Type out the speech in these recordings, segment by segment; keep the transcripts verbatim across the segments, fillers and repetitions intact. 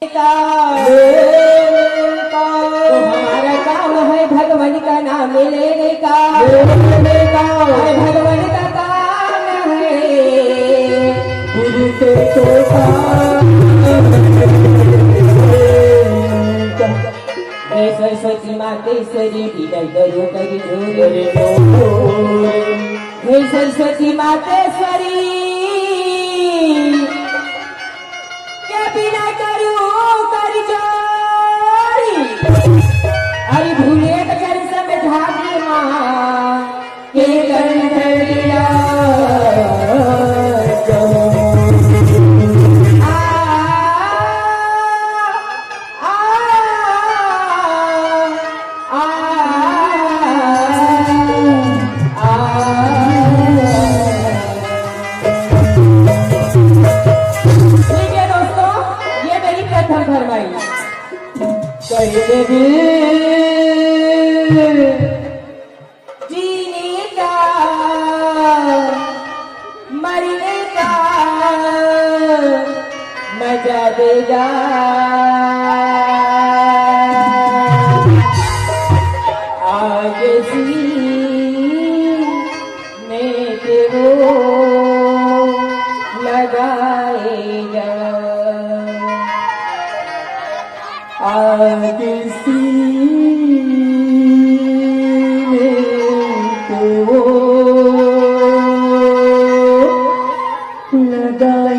का। तुम्हारा काम है भगवान का नाम लेने का। अरे भगवान का काम है। हे सरस्वती मातेश्वरी, विनय करो कर जोरी। हे सरस्वती मातेश्वरी, के बिना करू कर जोरी। अरे भूले तो चल समझा दी माँ, के कंठ दिया आ, आ, आ, आ। ठीक है दोस्तों, ये मेरी प्रथम फरमाइश। कह दे दिल जीने का, मरने का मजा देगा। आग सीने पे वो लगाएगा। आग सीने पे वो लगाएगा।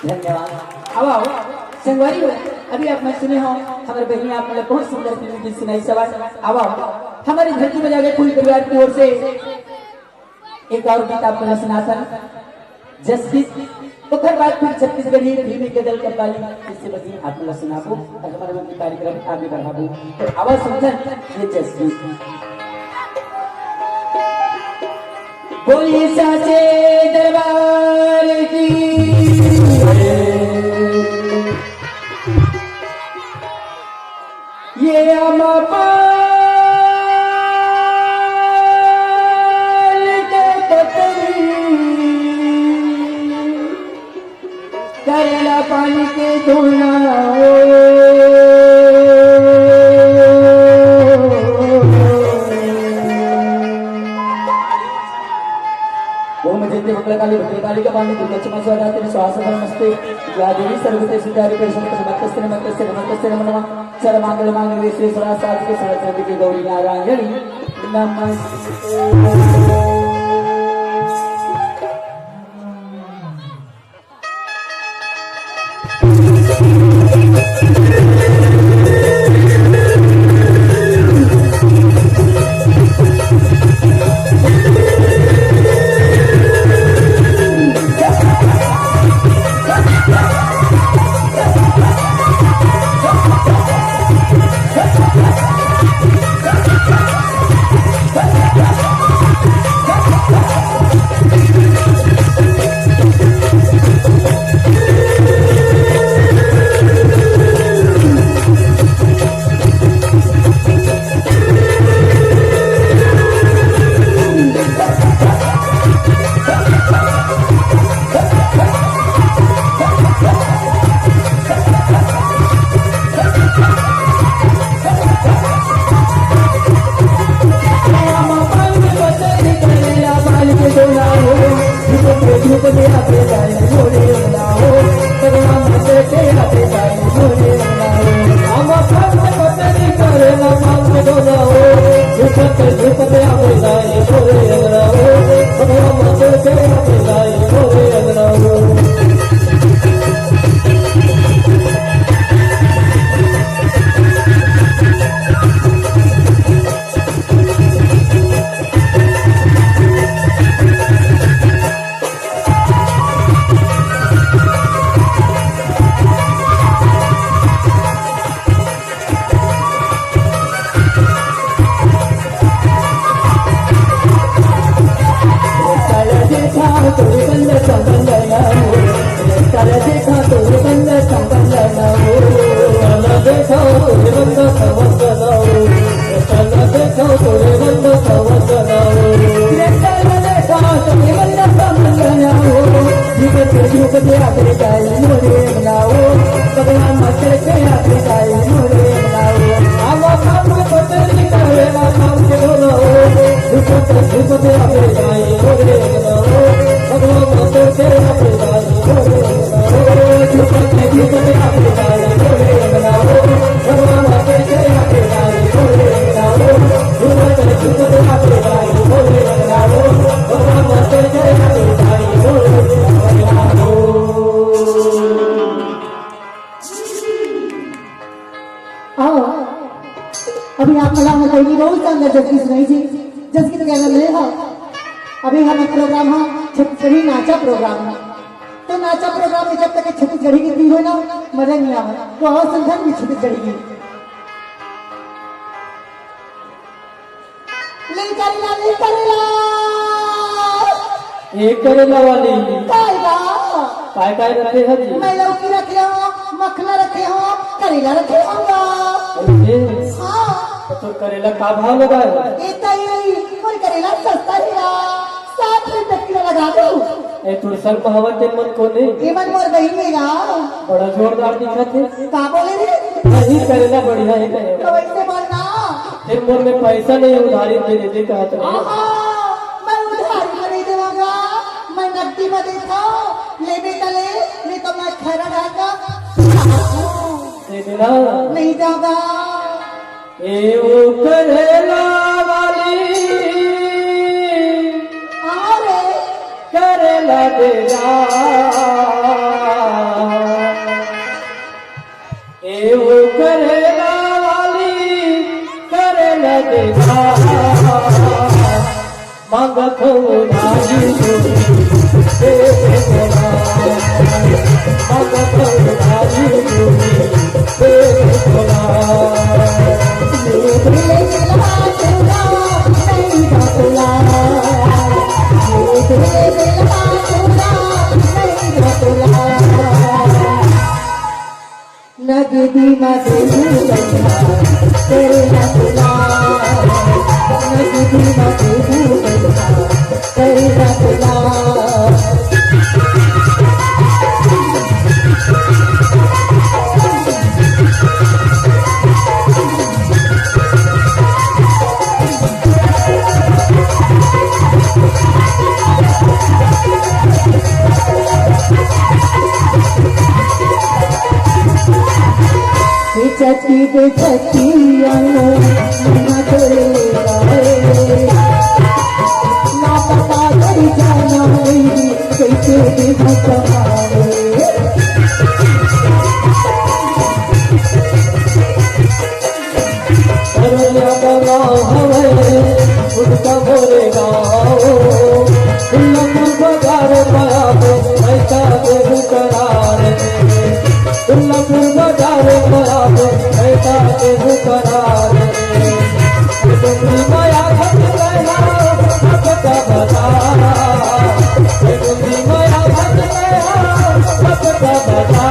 धन्यवाद। अब आओ, संगवारी हो, अभी आप मैं सुने हो, हमारे बहिनी आप मतलब बहुत सुंदर फिल्म गीत सुनाई सवाल। अब आओ, हमारी धरती बजा के पूरी परिवार की ओर से एक और गीत आप मतलब सुना सर। जसप्रीत, ओकर बाद फिर छत्तीसगढ़ी फिल्मी गजल के पाली, इससे बस ये आप मतलब सुनाबो, और हमारे मन के कार्यक्रम आगे बढ़ाबो। तो आवाज सुनकर ये जसप्रीत। बोलिए साचे दरबार की। ये आमा पान के पतरी, करेला पानी के धुना ओ। ओम जयते मंगलकाली भद्रकाली का पानी दुर्लक्ष्मा स्वाहा तेरे श्वास नमस्ते। या देवी सर्वते सुधारी पेशंत मत्स्य मत्स्य मत्स्य नमः। सर्वमंगल मांगल्ये शिवे सर्वार्थ साधिके शरण्ये त्र्यंबके गौरी नारायणी नमस्ते। आओ, अभी आप कला में कहीं बहुत शानदार जबकि सुनाई जी, जबकि तो कहना नहीं था। अभी हम एक प्रोग्राम है, छत्तीसगढ़ी नाचा प्रोग्राम है। तो नाचा प्रोग्राम में जब तक छत्तीसगढ़ी गीत नहीं होय ना, मजा नहीं आवे। तो आओ संगत भी छत्तीसगढ़ी गीत। ले करेला, ले करेला। ए करेला वाली। काय बा? काय काय रखे हस जी? मैं लौकी रखे हों, मखना रखे हों, करेला रखे हों गा। अरे, हाँ। तो तोर करेला का भाव लगाए हस? ए तई, मोर करेला सस्ता हे गा। साठ रुपया किलो लगा दो। ए, तोर संग म हवय तेन मन कोन हे? ए मन मोर बहिन हे गा। बड़ा जोरदार दिखत हे। का बोले रे? नहीं, करेला बढ़िया हे कहे। तो वैसे बोल ना। फेर मोर में पैसा नहीं, उधारी दे देते कहत रहे। आहा, मैं उधारी में नहीं देवांगा, मैं नकदी में देता हूँ। लेबे त ले, नहीं तो मैं खैरा डालता। दे देना। नहीं जाऊंगा। ए ओ करेला वाली, अरे। करेला दे जा। ए ओ करेला वाली, करेला दे जा। मांगत हूँ उधारी तू दे दे भोला। मांगत हूँ उधारी तू दे दे भोला। नगदी मा देहू लइका, छती के छतिया लो, ना डोले गाए। ना पता कर जाना मेरी, कैसे भी भटकाए। अरे या बना हवे, उनका बोले गाओ। उल्लापुर बाजार में आप, ऐसा देव करार। उल्लापुर बाजार में आप, ऐसा देव करार। तुमरी माया भक्त कहा, भक्त का भला। तुमरी माया भक्त कहा, भक्त का भला।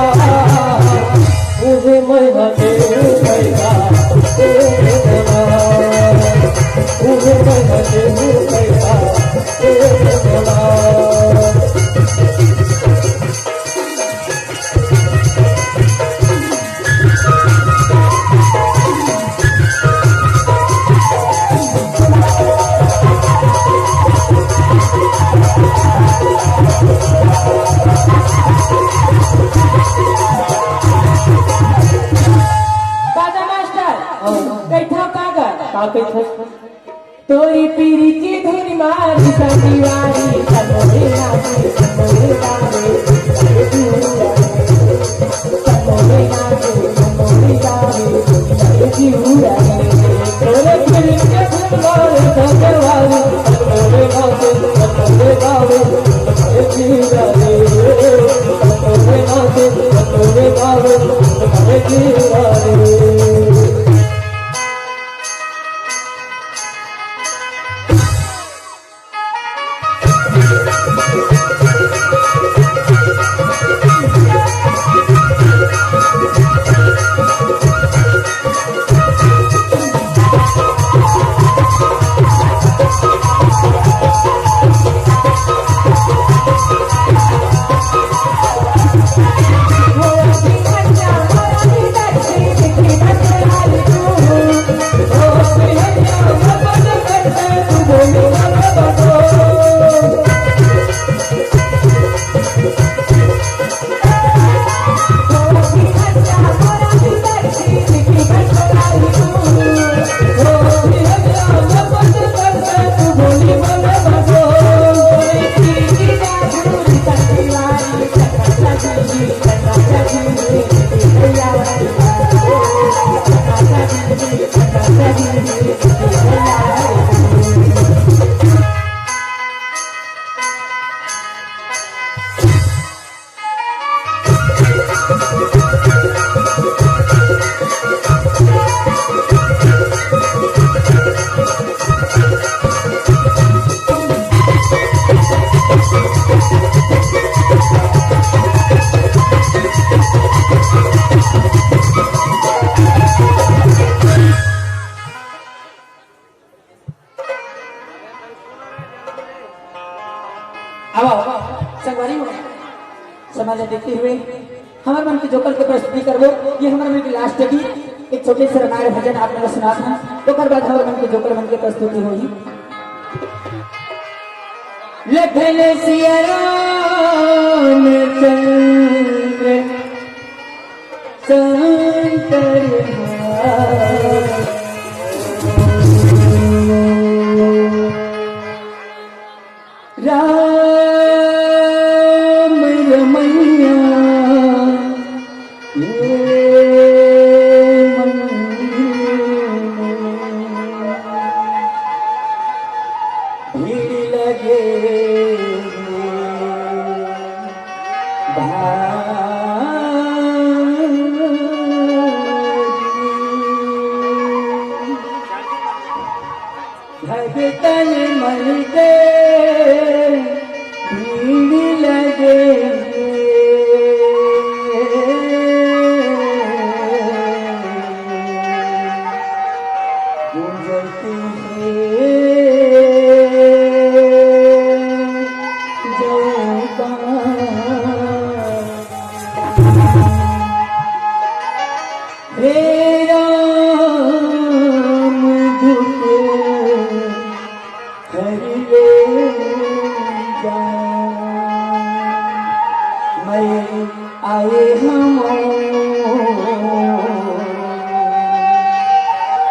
उहे मैं हटे हूँ पैदा, उहे मैं हटे हूँ पैदा। बाजा मास्टर, हाँ। कइठा कागर। का कइठा? तोरी पीरी की धुन मारी संगीवारी, तनोरे नाचे, तनोरे गावे, तनोरे नाचे, तनोरे गावे, तनोरे पीरी की धुन मारी संगीवारी, तनोरे नाचे, तनोरे गावे, तनोरे पीरी की धुन मारी संगीवारी। अब आओ, संगवारी हो, समय ला देखते हुए हमर मन के जोकर के प्रस्तुति करबो। ये हमर मन के last गीत, एक छोटे से रामायण भजन आप मन ला सुनात हन, ओकर बाद हमर मन के जोकर मन के प्रस्तुति होही। लखन सिया राम चंद्र शंकर राम रमैया ये मंदिर में भीड़ लगे भारी। भगतन मन के भीड़ लगे। हे राम दुख हरि ले जा, मैं आए हूँ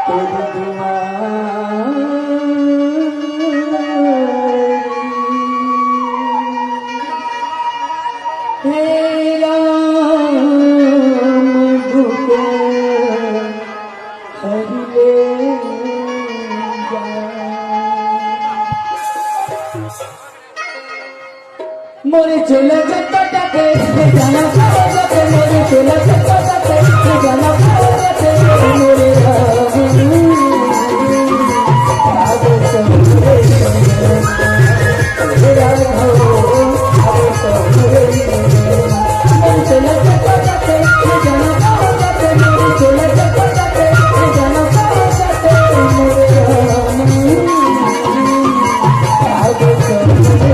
तेरी दुआरी। हे राम दुख हरि ले जा। मोरे चोला चटपटा के, ले जाना पाओ जाते, मोरे चोला चटपटा के, ले जाना पाओ जाते, मोरे राम। आगो तो मोरे, मोरे राम हो, आगो तो मोरे। मोरे चोला चटपटा के, ले जाना पाओ जाते, मोरे चोला चटपटा के, ले जाना पाओ जाते, मोरे राम। आगो तो मोरे।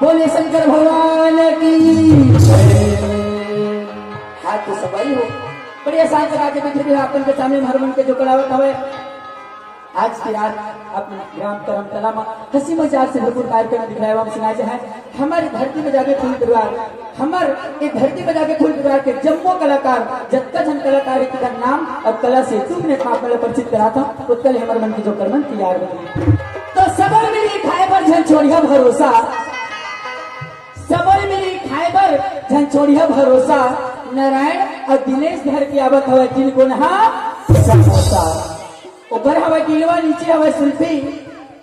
बोले शंकर भगवान की। हाथ तो सवाई हो। बढ़िया सांग लगा के बैठे हुए आपन के सामने हर मन के जो कलावत हवे। आज की रात अपन ग्राम करमतला में हंसी मजाक से भरपूर कार्यक्रम दिखलाए हम सुनाए हैं। हमर धरती में जागे फूल परिवार, हमर ए धरती में जागे फूल परिवार के जम्मो कलाकार, जतका झन कलाकार हे, तिकर नाम अउ कला से तुमने आप मन ला परिचित करात हंव, ओतका ले हमर मन के जो करमन तैयार होही। तो सबो मिली खाए बर झन छोड़िहा भरोसा, सबो मिली खाए बर झन छोड़िहा भरोसा। नारायण अउ दिनेश धर के आवत हवय तिलकोनहा समोसा। ऊपर हवय टिलवा, नीचे हवय सुल्फी,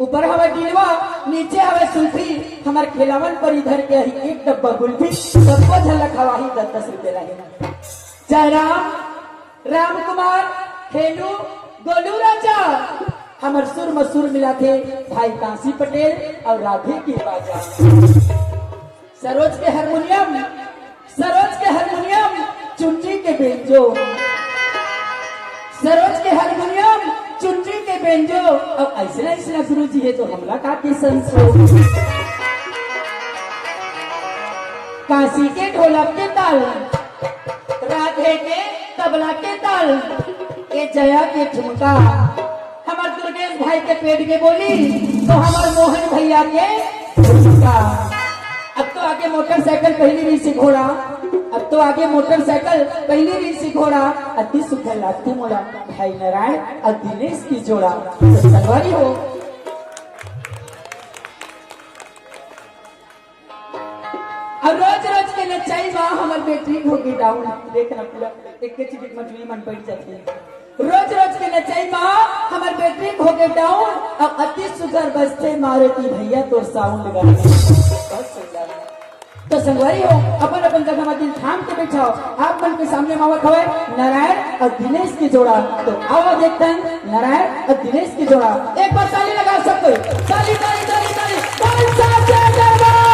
ऊपर हवय टिलवा, नीचे हवय सुल्फी। हमर खेलावन पर इधर के ही एक डब्बा गुल्फी, सबको झलक हवाही दस दस रुपये लाही। जयराम, राम कुमार, खेलू, गोलू राजा, हमर सुर म सुर मिलाथे भाई कांसी पटेल अउ राधे के बाजा। सरोज के हारमोनियम, सरोज के हारमोनियम, चुन्नी के बेंजो। सरोज के हारमोनियम, चुन्नी के बेंजो। अब अइसना अइसना गुरुजी हे तो हमला का के संसो। कांसी के ढोलक के ताल, राधे के तबला के ताल, ए जया के ठुमका। हमर दुर्गेश भाई के पेट के बोली, तो हमर मोहन भैया के झुमका। अब तो आगे मोटरसाइकिल पहिली रहिसे घोड़ा, अब तो आगे मोटरसाइकिल पहिली रहिसे घोड़ा, अति सुघर लागथे मोला भाई नारायण अउ दिनेश के जोड़ा। तो संगवारी हो, अउ रोज रोज के नचाई मा हमर बैटरी होगे down। देख ना, पूरा एक के चिटिक मा जुई मन बैठ जाथे। रोज रोज के नचाई मा हमर बैटरी होगे down। अब अति सुघर बजथे मारुति भैया तोर sound गाना। बहुत सुंदर। तो संगवारी हो, अपन अपन जगह मा दिल थाम के बैठव। आप मन के सामने मा आवत हवय नारायण अउ दिनेश के जोड़ा। तो आवा देखथन नारायण अउ दिनेश के जोड़ा। एक बार ताली लगाव सब कोई। ताली, ताली, ताली, ताली। बोल साचा दरबार